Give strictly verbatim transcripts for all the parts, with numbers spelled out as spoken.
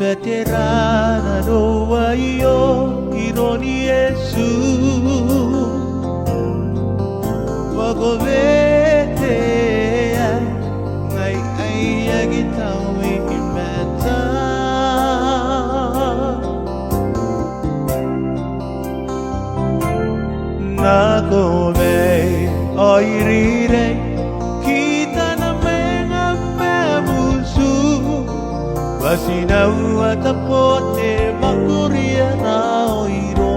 Tera nanou aio iroun Iesu? Bwa ko wetea ngai ae aki taui i matan. Nako mai, oin reirei, kitana mwenga ma butu. Bwa ti na uota bwa te mwakuri ae raoiroi.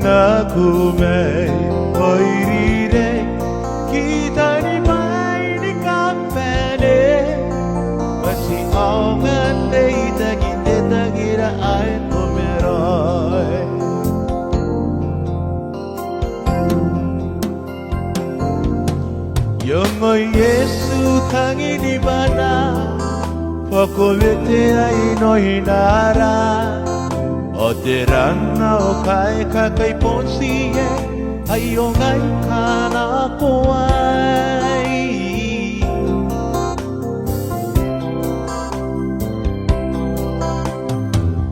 Nako mai, oin reirei, kitani bwaai ni kabane. Bwa ti aonga n reitaki n te tangira ae ko marae. Iongoi Iesu, tangin bwanaa, bwa ko wetea inainara. Ao tera ngkai kakai bon tiaei aio ngai kanakoai?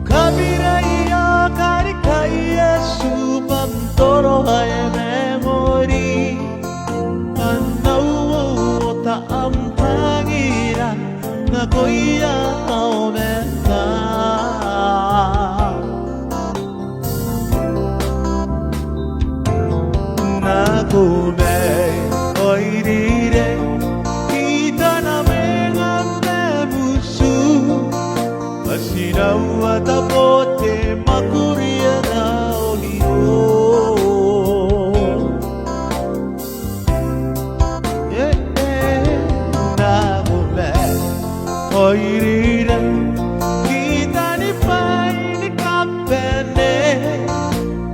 Kabirai, ao karikai Iesu bwa N toro ae mangori. Bwa N na uouota am tangira nakoia aomata. Nako mai, oin reirei, kitana mwenga ma butu. Bwa ti na uota bwa te mwakuri ae raoiroi. Nako mai, oin reirei, kitani bwaai ni kabane.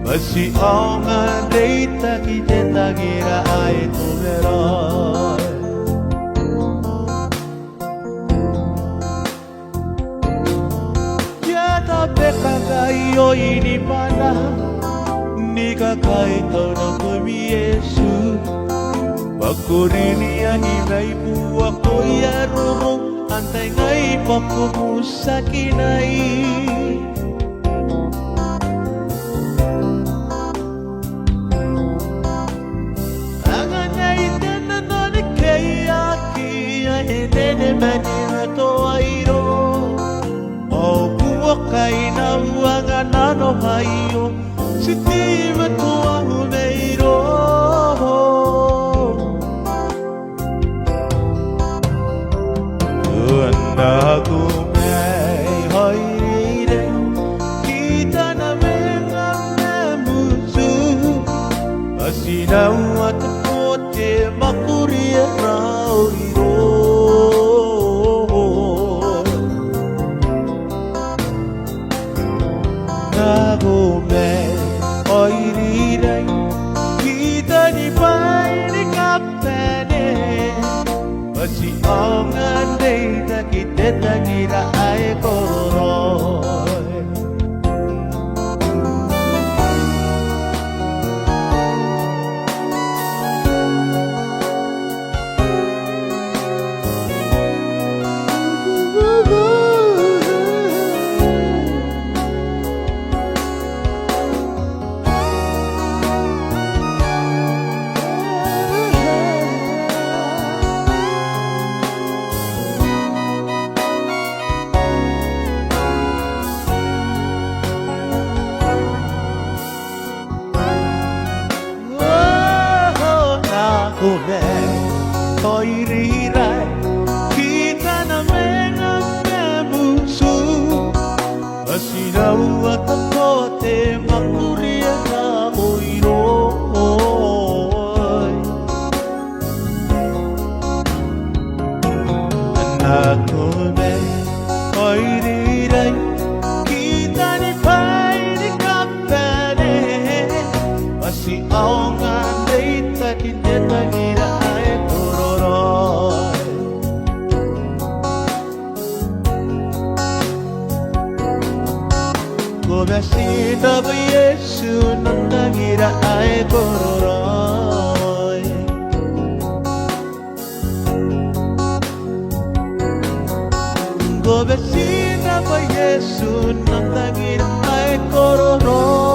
Bwa ti aonga n reitaki n te tangira ae ko marae. Ia tabe kakai oin bwanaa, ni kakaitau nakoim Iesu. Bwa ko rinia ni mai buakoia roro, antai ngai bwa ko butiakinai. Anganai te nano ni keiaki ae e nene mani matoairo. Ao buokai n au anganano aio, ti teimatoa mairo. Nako mai, oin reirei, kitana mwenga ma butu. Bwa ti na uota bwa te mwakuri ae raoiroi. Nako mai, oin reirei, kitani bwaai ni kabane. Bwa ti aonga n reitaki n te tangira ae ko raraoi. Ao bati naba Iesu n am tangira ae kororaoi.